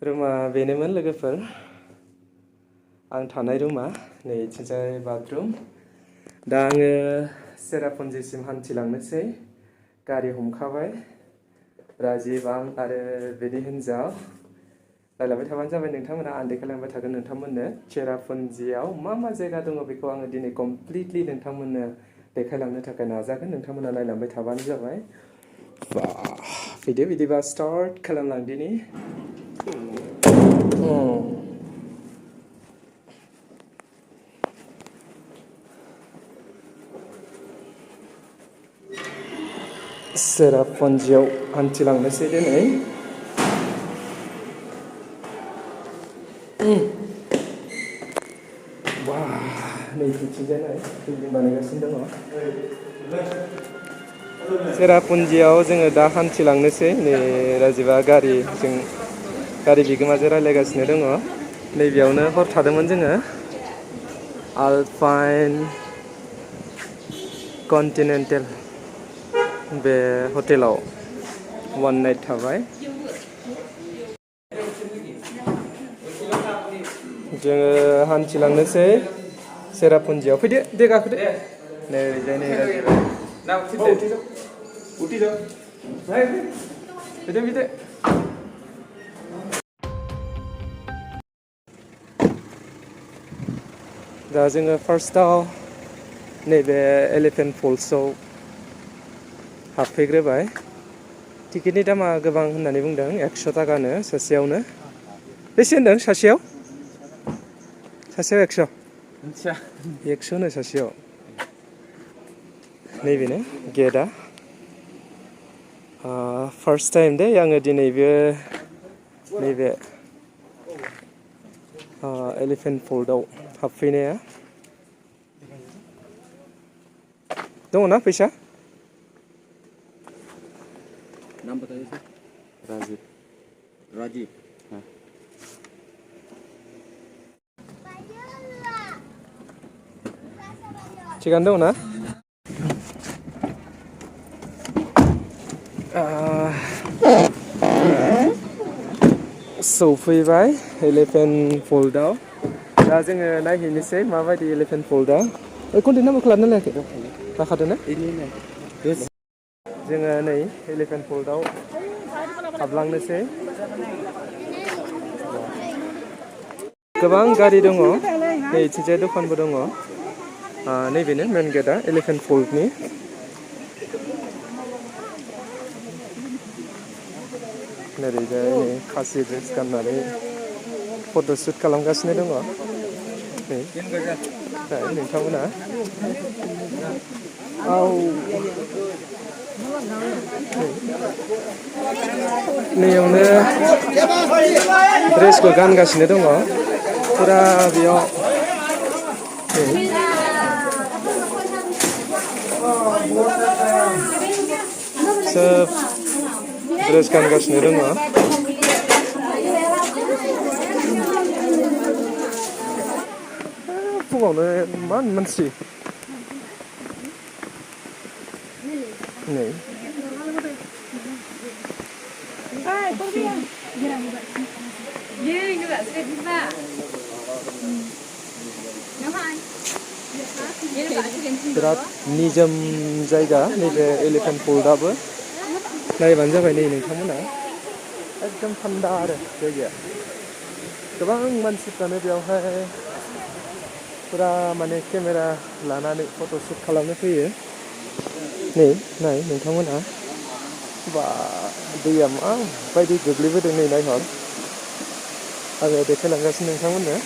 रुमा बेनोमोन लोगोफोर आं थानाय रुमा नै इथिंजाय बाथरुम दा आङो सेरापुन्जिसिम हान्थिलांनोसै गारि हमखाबाय राजिब आं आरो बेनि हिन्जाव रायलायबाय थाबानो जाबाय नोंथांमोना आं देखायलांबाय थागोन नोंथांमोननो चेरापुन्जियाव मा मा जायगा दङ बेखौ आङो दिनै कमप्लिटलि नोंथांमोननो देखायलांनो थाखाय नाजागोन नोंथांमोना नायलांबाय थाबानो जाबाय फैदो बिदिबा स्टार्ट खालामलांदिनि सेरापुन्जियाव हान्थिलांनोसै दिनै नै बिथिंजाय नाय बिल्डिं बानायगासिनो दङ सेरापुन्जियाव जोङो दा हान्थिलांनोसै नै राजिबा गारि बिगोमाजों रायलायगासिनो दङ नैबेयावनो हर थादोंमोन जोङो आलपाइन कन्टिनेन्टेल बे हटेलाव वान नाइट थाबाय जोङो हान्थिलांनोसै सेरापुन्जियाव फैदो दे गाखोदो नै ओरैजाय नै फैदो दा जोङो फार्स्टआव नैबे एलिफेन्ट फल्सआव हाबफैग्रोबाय टिकेटनि दामा गोबां होननानै बुंदों 100 थाखानो सासेयावनो बेसे होनदों सासेयाव 100 100नो सासेयाव नैबेनो गेटआ फार्स्ट टाइम दे आङो दिनैबो नैबे एलिफेन्ट फल्सआव हाबफैनाया दङ ना फैसा नाम बताइए सर राजीव हाँ थिगानो दङ ना सौफैबाय एलिफेन्ट फल्सआव दा जोङो नायहैनोसै माबायदि एलिफेन्ट फल्सआ कन्टेक्ट नाम्बारखौ लादोंना लायाखै लाखादों ना जोङो नै एलिफेन्ट फल्सआव हाबलांनोसै गोबां गारि दङ नै इथिंजाय दखानबो दङ नैबेनो मेन गेटआ एलिफेन्ट फल्सनि ओरैजाय नै खासि ड्रेस गाननानै फट'शुट खालामगासिनो दङ नै नोंथांमोना नैयावनो ड्रेसखौ गानगासिनो दङ फुरा बेयाव सोब ड्रेस गानगासिनो दङ फुङावनो मान मानसि नै बिराद निजोम जायगा नैबे एलिफेन्ट फल्सआबो नायबानो जाबाय नै नोंथांमोना एकदम थान्दा आरो जायगाया गोबां मानसिफ्रानो बेयावहाय फुरा माने केमेरा लानानै फट'शुट खालामनो फैयो नै नाय नोंथांमोना बा दैया माबायदि गोग्लैबोदों नै नायहर आङो देखायलांगासिनो नोंथांमोननो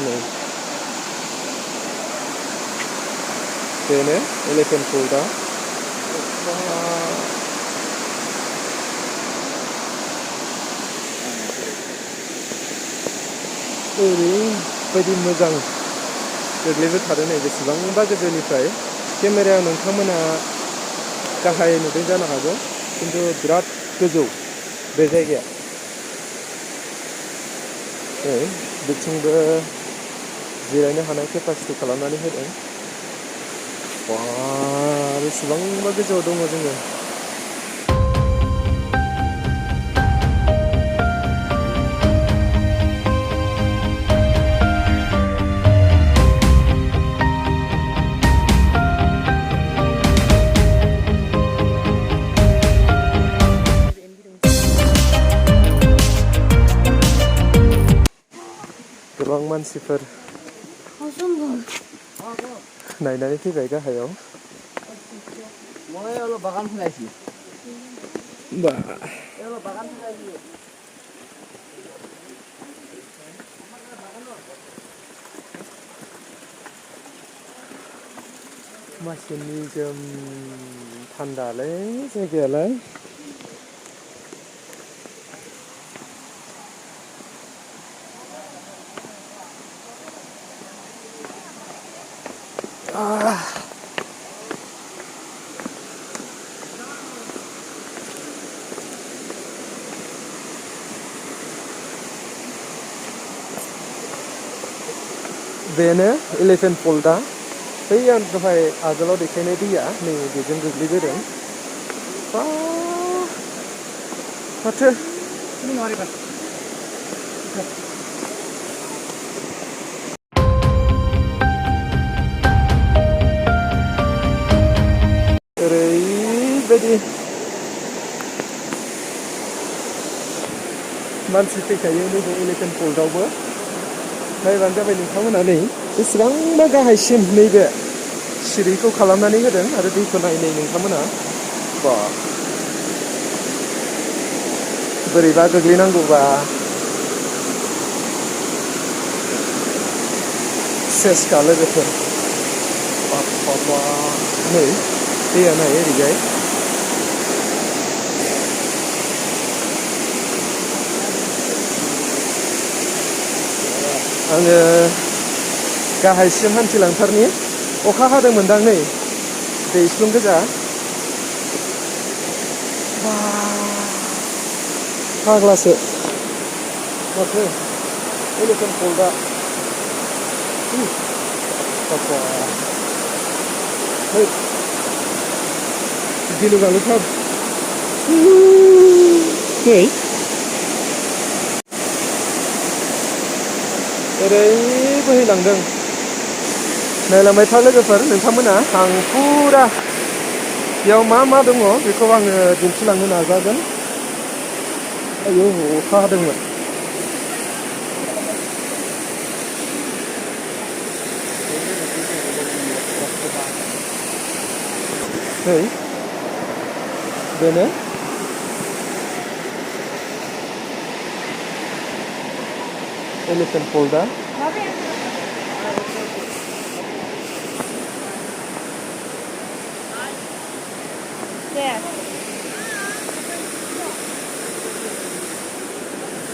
नै बेनो एलिफेन्ट फल्सआ ओरैबायदि मोजां गोग्लैबोखादों नै बेसेबांबा गोजौनिफ्राय केमेरायाव नोंथांमोना गाहाय नुदों जानो हागौ खिन्थु बिराद गोजौ बे जायगाया नै बिथिंबो जिरायनो हानाय केपासिटि खालामनानै होदों बेसेबांबा गोजौआव दङ जोङो मानसिफोर नायनानै फैबाय गाहायाव। बा मासे निजोम थान्दालै जायगायालाय। बेनो एलिफेन्ट फल्सआ। बै आं दहाय आगोलाव देखायनाय दैया नै बेजों गोग्लैबोदों। बा माथो ओरैबायदि मानसि फैखायो नैबे एलिफेन्ट फल्सआवबो। नायबानो जाबाय नोंथांमोना नै बेसेबांबा गाहायसिम नैबे सिरिखौ खालामनानै होदों आरो दैखौ नाय नोंथांमोना। बा बोरैबा गोग्लैनांगौबा सेसखा लोगोफोर। बाबा नै दैया नाय ओरैजाय। आङो गाहायसिम हान्थिलांथारनि। अखा हादोंमोनदां नै दैस्लुं गोजा। बा फाग्लासो माथो एलिफेन्ट फल्सआ। बाबा गिलु बालुथार। नै ओरै बोहैलांदों। नायलांबाय था लोगोफोर नोंथांमोना। आं फुरा बेयाव मा मा दङ बेखौ आङो दिन्थिलांनो नाजागोन। आयौ अखा हादोंमोन। नै बेनो एलिफेन्ट फल्सआ।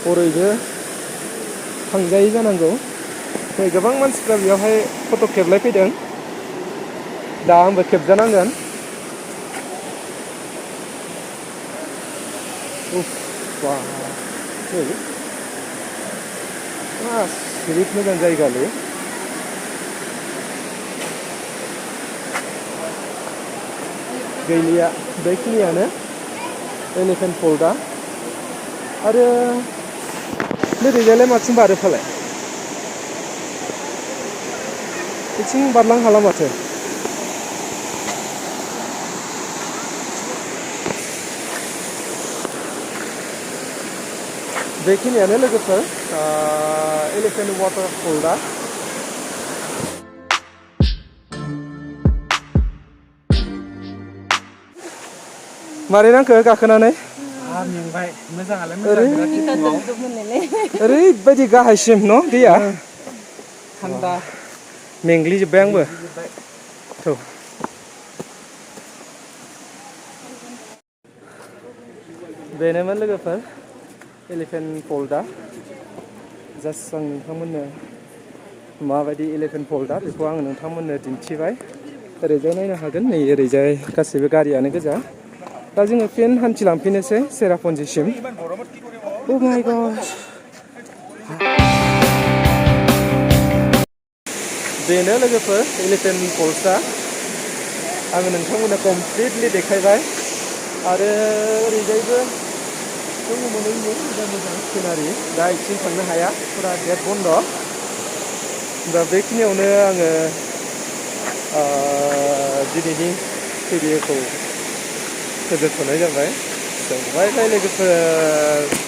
हरैबो थांजायै जानांगौ। नै गोबां मानसिफ्रा बेयावहाय फट' खेबलायफैदों। दा आंबो खेबजानांगोन। बा नै बिराद मोजां जायगालै। गैलिया बेखिनियानो एलिफेन्ट फल्सआ। आरो नैबेजायलाय माथिं बारो फालाय? बिथिं बारलांनो हाला माथो। बेखिनियानो लोगोफोर एलिफेन्ट वाटारफल्सआ। मारै नांखो गाखोनानै? मेंबाय मोजाङालाय मोजां बिराद ओरैबायदि गाहायसिम न' दैया थान्दा मेंग्लिजोब्बाय आंबो। थौ बेनोमोन लोगोफोर एलिफेन्ट फल्सआ। जास्ट आं नोंथांमोननो माबायदि एलिफेन्ट फल्सआ बेखौ आङो नोंथांमोननो दिन्थिबाय। ओरैजाय नायनो हागोन नै ओरैजाय गासैबो गारियानो गोजा। दा जोङो फिन हान्थिलांफिननोसै सेरापुन्जिसिम। अ माय गड बेनो लोगोफोर एलिफेन्ट फल्सआ। आङो नोंथांमोननो कमप्लिटलि देखायबाय। आरो ओरैजायबो दङमोन मोजां मोजां सिनारि। दा इथिं थांनो हाया फुरा गेट बन्द'। दा बेखिनियावनो आङो दिनैनि भिडिअखौ फोजोबथ'नाय जाबाय। बाय बाय लोगोफोर।